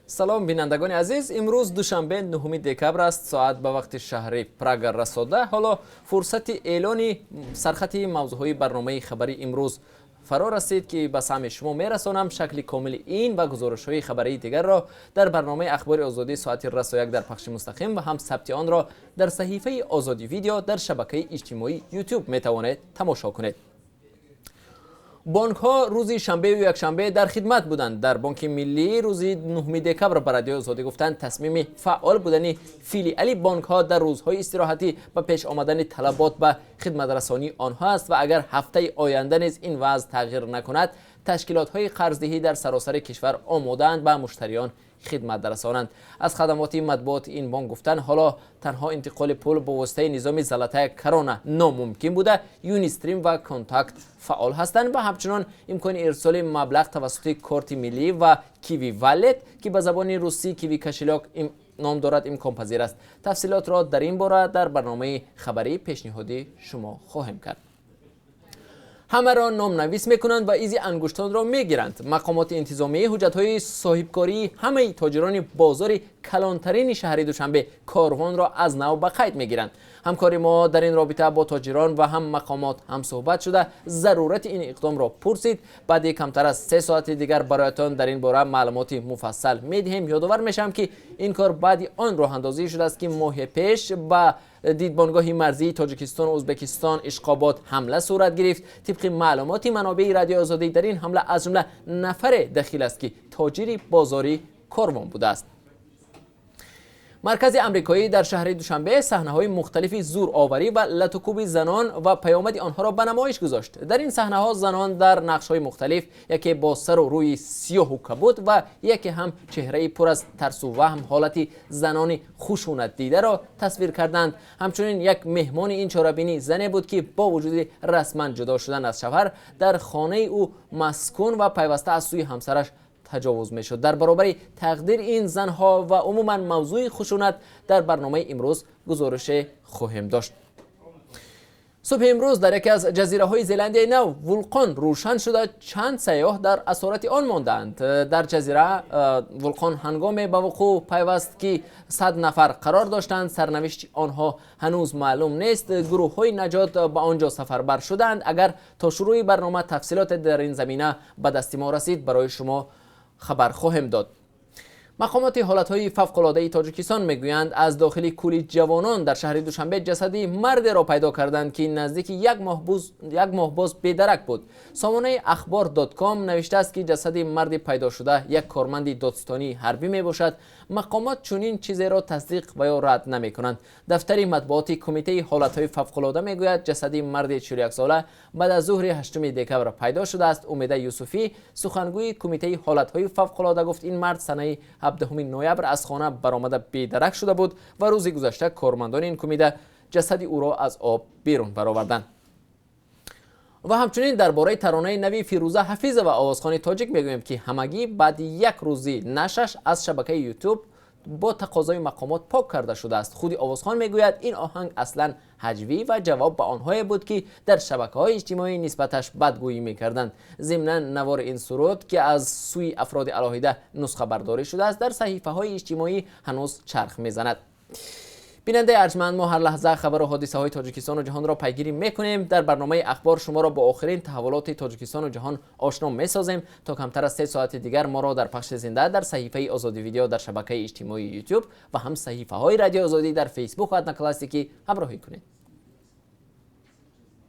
Салом, бинандагони азиз. Имрӯз душанбе, 9 декабр аст. Соат ба вақти шаҳри Прага расода. Ҳоло фурсати эълони сархати мавзӯъҳои барномаи хабарии имрӯз фаро расид, ки ба самъи шумо мерасонам. Шакли комили ин ва гузоришҳои хабарии дигарро дар барномаи Ахбори Озодӣ соати расо 1 дар пахши мустақим ва ҳам сабти онро дар саҳифаи Озодӣ Видео дар шабакаи иҷтимоии Ютуб метавонед тамошо кунед. Бонкҳо рӯзи шанбею якшанбе дар хидмат буданд. Дар Бонки Миллӣ рӯзи 9 декабр ба Радиои Озодӣ гуфтанд, тасмими фаъол будани филиали бонкҳо дар рӯзҳои истироҳатӣ ба пеш омадани талабот ба хидматрасонии онҳо аст ва агар ҳафтаи оянда низ ин вазъ тағйир накунад, ташкилотҳои қарздиҳӣ дар саросари кишвар омодаанд ба муштариён хидмат расонанд. Аз хадамоти матбуоти ин бонк гуфтанд, ҳоло танҳо интиқоли пул бо воситаи низоми Золотая корона номумкин буда, Юнистрим ва Контакт фаъол ҳастанд ва ҳамчунон имкони ирсоли маблағ тавассути корти миллӣ ва Киви Валет, ки ба забони русӣ Киви кошелёк ном дорад, имконпазир аст. Тафсилотро дар ин бора дар барномаи хабарӣ пешниҳоди шумо хоҳем кард. Ҳамаро номнавис мекунанд ва изи ангуштонро мегиранд. Мақомоти интизомии ҳуҷҷатҳои соҳибкории ҳамаи тоҷирони бозори калонтарини шаҳри Душанбе, Корвонро, аз нав ба қайд мегиранд. Ҳамкори мо дар ин робита бо тоҷирон ва ҳам мақомот ҳамсӯҳбат шуда, зарурати ин иқдомро пурсид. Баъди камтар аз 3 соати дигар бароятон дар ин бора маълумоти муфассал медиҳем. Ёдовар мешавам, ки ин кор баъди он роҳандозӣ шудааст, ки моҳе пеш ба дидбонгоҳи марзии Тоҷикистону Ӯзбекистон, Ишқобод, ҳамла сурат гирифт. Тибқи маълумоти манобеи Радиои Озодӣ, дар ин ҳамла аз ҷумла нафаре дахил аст, ки тоҷири бозори Корвон будааст. Маркази амрикоӣ дар шаҳри Душанбе саҳнаҳои мухталифи зӯроварӣ ва латукӯби занон ва паёмади онҳоро ба намоиш гузошт. Дар ин саҳнаҳо занон дар нақшҳои мухталиф, яке бо сару рӯи сиёҳу кабуд ва яке ҳам чеҳраи пур аз тарсу ваҳм, ҳолати занони хушунатдидаро тасвир карданд. Ҳамчунин як меҳмони ин чорабинӣ зане буд, ки бо вуҷуди расман ҷудо шудан аз шавҳар, дар хонаи ӯ маскун ва пайваста аз сӯи ҳамсараш таҷовуз мешуд. Дар баробари тақдири ин занҳо ва умуман мавзӯи хушунат дар барномаи имрӯз гузорише хоҳем дошт. Субҳи имрӯз дар яке аз ҷазираҳои Зеландияи Нав вулқон рӯшан шуда, чанд сайёҳ дар асорати он мондаанд. Дар ҷазира вулқон ҳангоме ба вуқӯъ пайваст, ки 100 нафар қарор доштанд. Сарнавишти онҳо ҳанӯз маълум нест. Гурӯҳҳои наҷот ба он ҷо сафарбар шуданд. Агар то шурӯъи барнома тафсилоте дар ин замина ба дасти мо расид, барои шумо хабар хоҳем дод. Мақомоти ҳолатҳои фавқулодаи Тоҷикистон мегӯянд, аз дохили кӯли Ҷавонон дар шаҳри Душанбе ҷасади мардеро пайдо карданд, ки наздики як моҳ боз бедарак буд. Сомонаи Ахбор.ком навиштааст, ки ҷасади марди пайдошуда як корманди додситонии ҳарбӣ мебошад. Мақомот чунин чизеро тасдиқ ва ё рад намекунанд. Дафтари матбуоти Кумитаи ҳолатҳои фавқулода мегӯяд, ҷасади марди 41сола баъд аз зуҳри 8 декабр пайдо шудааст. Умеда Юсуфӣ, сухангӯи Кумитаи ҳолатҳои фавқулода, гуфт, ин мард санаи 17 ноябр аз хона баромада бедарак шуда буд ва рӯзи гузашта кормандони ин кумита ҷасади ӯро аз об берун бароварданд. Ва ҳамчунин дар бораи таронаи нави Фирӯза Ҳафизова, овозхони тоҷик, мегӯем, ки ҳамагӣ баъди як рӯзи нашраш аз шабакаи Ютуб бо тақозои мақомот пок карда шудааст. Худи овозхон мегӯяд, ин оҳанг аслан ҳаҷвӣ ва ҷавоб ба онҳое буд, ки дар шабакаҳои иҷтимоӣ нисбаташ бадгӯӣ мекарданд. Зимнан, навори ин суруд, ки аз сӯи афроди алоҳида нусхабардорӣ шудааст, дар саҳифаҳои иҷтимоӣ ҳанӯз чарх мезанад. Бинандаи арҷманд, мо ҳар лаҳза хабару ҳодисаҳои Тоҷикистону ҷаҳонро пайгирӣ мекунем. Дар барномаи Ахбор шуморо бо охирин таҳаввулоти Тоҷикистону ҷаҳон ошно месозем. То камтар аз 3 соати дигар моро дар пахши зинда дар саҳифаи Озодӣ Видео дар шабакаи иҷтимоии Ютуб ва ҳам саҳифаҳои Радиои Озодӣ дар Фейсбук ва Одноклассники ҳамроҳӣ кунед.